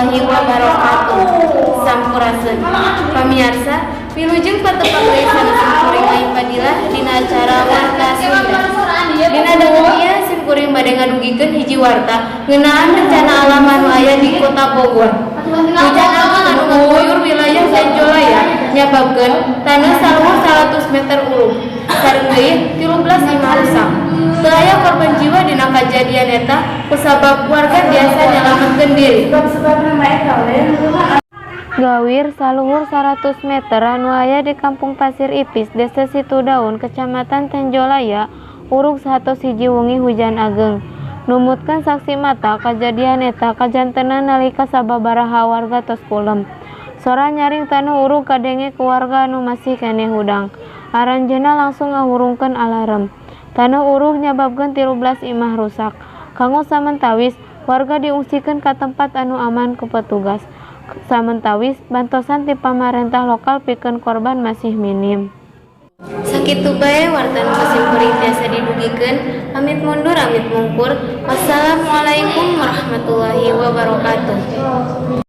Warahmatullahi wabarakatuh. Sampurasun. Pamiarsa, wilujeng patepang deui sareng simkuring Ayu Fadilah dina acara Warta Sunda. Dina danget ieu simkuring bade ngadugikeun hiji warta ngeunaan bencana alam anu aya di Kota Bogor. Hujan agung anu ngaguyur wilayah Tenjolaya nyababkeun taneuh saluhur 100 meter urug. Sareng deui 13 imah rusak. Teu aya korban jiwa dina kajadian eta kusabab warga tiasa nyalametkeun diri. Gawir saluhur 100 meter anu aya di Kampung Pasir Ipis, Desa Situdaun, Kecamatan Tenjolaya, urug satos hiji wengi hujan ageng. Numutkeun saksi mata, kajadian eta kajantenan nalika sababaraha warga tos kulem. Sora nyaring taneuh urug kadenge ku warga anu masih keneh hudang. Aranjeunna langsung ngahurungkeun alarm. Taneuh urug nyababkeun 13 imah rusak. Kanggo samentawis, warga diungsikeun ka tempat anu aman ku petugas. Samentawis, bantosan ti pamarentah lokal pikeun korban masih minim. Sakitu bae warta nu ku simkuring tiasa didugikeun, amit mundur amit mungkur. Wassalamualaikum warahmatullahi wabarakatuh.